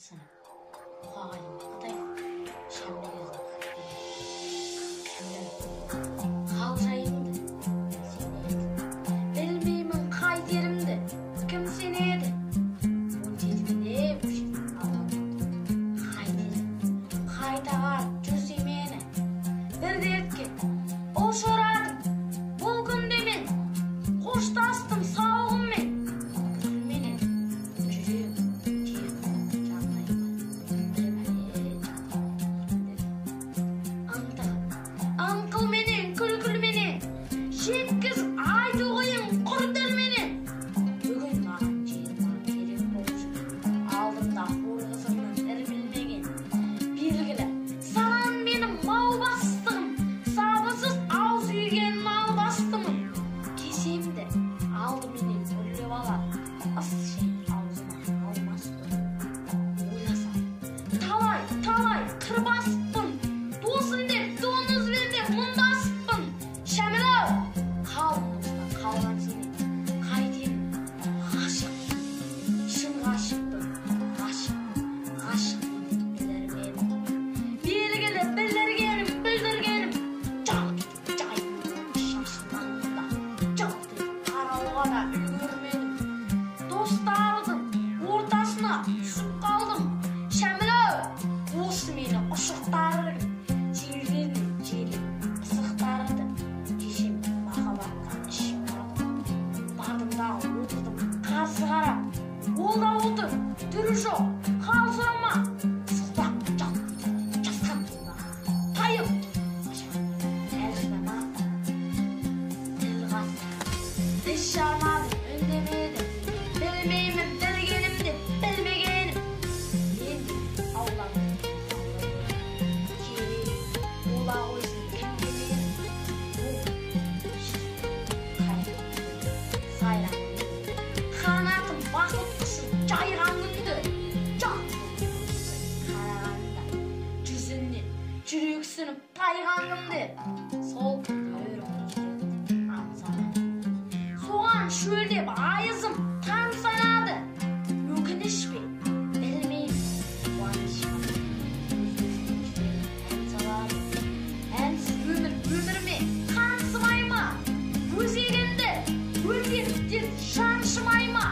Сынып. Мұқағали Мақатаев, Шәміл Шәміл, хал жайымды сенеді. Білмеймін қайтерімді, кім сенеді? 17-де қайтерім, қайта қарап жүрсе мені. Бір дертке ұшырадым, бұл күнде мен қоштастым сауығыммен. Күлменен жүрегім жер жағдайыма бір бәле жатыр. Ынтығып, ыңқылменен, күлкілменен, жеткізіп айту қиын құр тілменен. Бүгін маған 20 керек болып жүр. Алдымда хор қызымның ірмелмеген. Белгілі, саған менің мал бастығым, сабырсыз ауыз үйген мал бастымын. Кесемді алдыменен үрлеп алар, ыс шай аузыма алмас бұрын. Ойласам, талай, талай қыр басыппын, досым деп, доңызбен деп мұңдасыппын. Шәміл-ау, қалың достан қалғансың мен, қайтемін, ғашықпын, шын ғашықпын, ғашықпын, ғашықпын деп білірменім. Белгілі білдіргенім, білдіргенім, жалт етіп жайылып шашылғанымда, жалт етіп қарауға да үлгермедім. Достардың ортасына түсіп қалдым. Шәміл-ау, осы мені ұшықтары кім? Желден желі пысықтарды. Кешем махаббатқа ішіп бардым. Бардым да отырдым қарсы қарап. Ол да отыр, түрі жоқ, хал сұрама. Пысықтап жалт етіп жасқандым да. Тайып әлі шыдама. Тіл қатты. Тіс жармадым, үндемедім. Білмеймін білгенімді, білмегенім. Мен де аулақ керек бола қойсын кімге менің. Ол сайран қанатым бақыт құсы жайған күнді жалт қарағанда жүзінен жүрексініп тайған кімді сол күнді жүректі аңсаған. Соған шөлдеп айызым таң санады. Өкініш пе, білмеймін, қуаныш па. Өз-өзіне жүрегім ән салады. Әнсіз өмір өміріме қансымай ма? Өзегімді өртеп дерт шаншымай ма?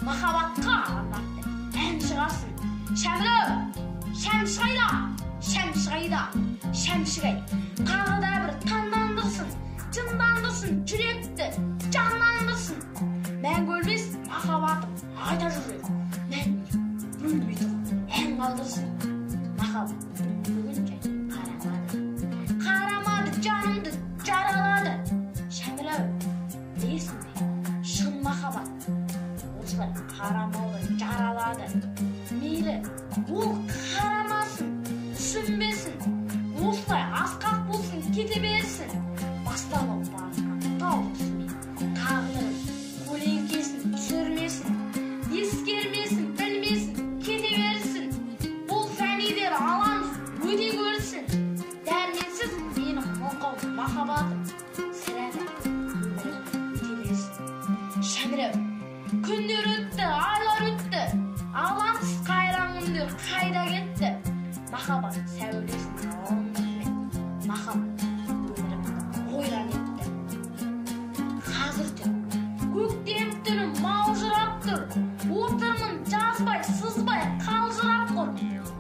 Махаббатқа арнапты ән шығасын. Шәміл-ау, шәмші қайда? Шәмші қайда? Шәмші қай? Тағы да бір таңдандырсын, жындандырсын жүректі, жандандырсын. Мәңгі өлмес махаббатым айта жүрер. Мәңгі өлмейтұғын ән қалдырсын. Махаббат бүгін жай қарамады. Қарамады, жанымды жаралады. Шәміл-ау, білесің бе, шын махаббат осылай қарамаудан жаралады. Мейлі, ол қарамасын, түсінбесін, осылай асқақ болсын, кете берсін. Басталып барған тау түсіме тағдырым көлеңкесін түсірмесін, ескермесін, білмесін, кете берсін. Бұл фәнилер аламыз өте көрсін. Дәрменсіз менің мылқау махаббатым сірә да өмірім өте берсін. Шәміл-ау, күндер өтті, айлар өтті, алаңсыз қайран күндер қайда кетті? Махаббат сәулесін жалындығымен, махаббат өмірімді ойран етті. Қазір түн, көктем түні маужырап тұр. Отырмын жазбай, сызбай, қалжырап құр.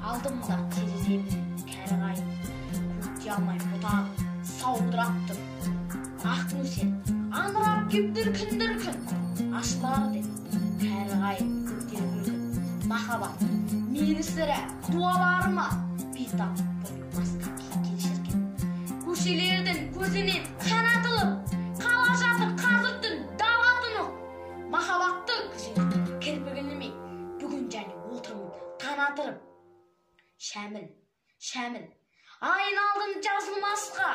Алдымда тереземнің кәрі қайың, көкте алмай бұтағы саудырап тұр. Ақ нөсер аңырап кеп дүркін-дүркін, ашылар деп кәрі қайың көктер көркін. Махаббат мені сірә дуалар ма, бетап бұрылмасқа кеткен шіркін. Көшелердің көзінен қан атылып, қала жатыр қазір түн дала тұнық. Махаббатты күзетіп кірпік ілмей, бүгін және отырмын таң атырып. Шәміл, Шәміл, айналдым жазылмасқа,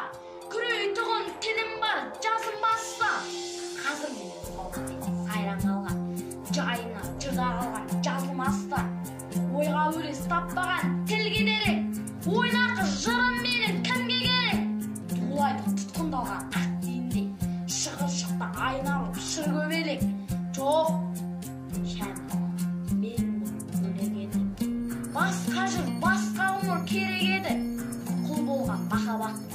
күрейтұғын тілім бар жазылмасса. Қазір менің қауіппен сайран қалған, жайына жырда қалған жазылмастан. Ойға өрес таппаған тілге дерек, ойнақы жырым менің кімге керек? Тулайды тұтқындалған ақ тиіндей, шығыршықта айналып шыр көбелек. Жоқ, Шәміл, мен мұны өлең едім. Басқа жыр, басқа ғұмыр керек еді. Құл болған махаббат.